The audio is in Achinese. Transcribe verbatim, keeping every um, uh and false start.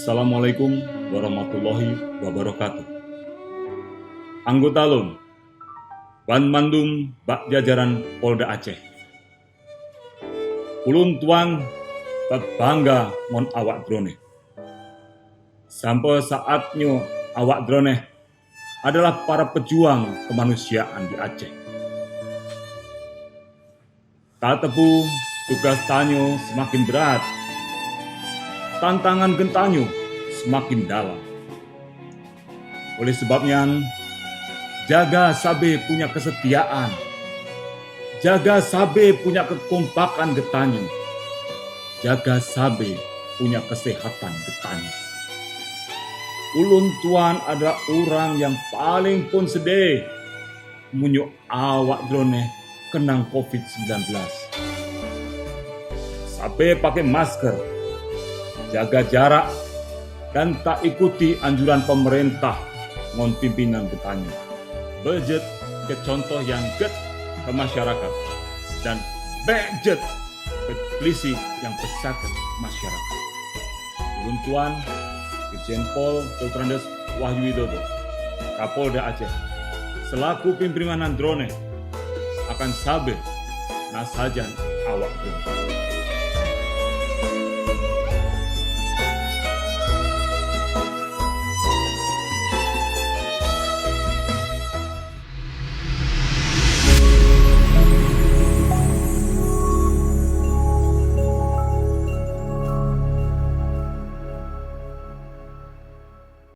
Assalamualaikum warahmatullahi wabarakatuh. Anggota lôn, banmandum bak jajaran Polda Aceh. Ulôn tuan beubangga ngon awak droeneuh. Sampoe saát nyoe awak droeneuh adalah para peujuang keumanusiaan di Aceh. Tateupeue tugaih tanyoe seumaken brat, tantangan geutanyoe seumaken dalam. Oleh sabab nyan, jaga sabe punya keusetiaan, jaga sabe punya keukompakan geutanyoe, jaga sabe punya keuseuhatan geutanyoe. Ulôn tuan adalah urang nyang paleng phon seudeh meunyoe awak droeneuh keunong covid sembilan belas. Sabe pakai masker, jaga jarak, dan taikuti anjuran pemerintah ngon pimpinan geutanyoe. Beujeuet keu contoh nyang gét keu masyarakat dan bék jeuet keu peulisi nyang peusakét masyarakat. Ulôn tuan, Irjen Pol Doktor Andes Wahyu Widodo, Kapolda Aceh, seulaku pimpinan droeneuh akan sabe na sajan awak droeneuh.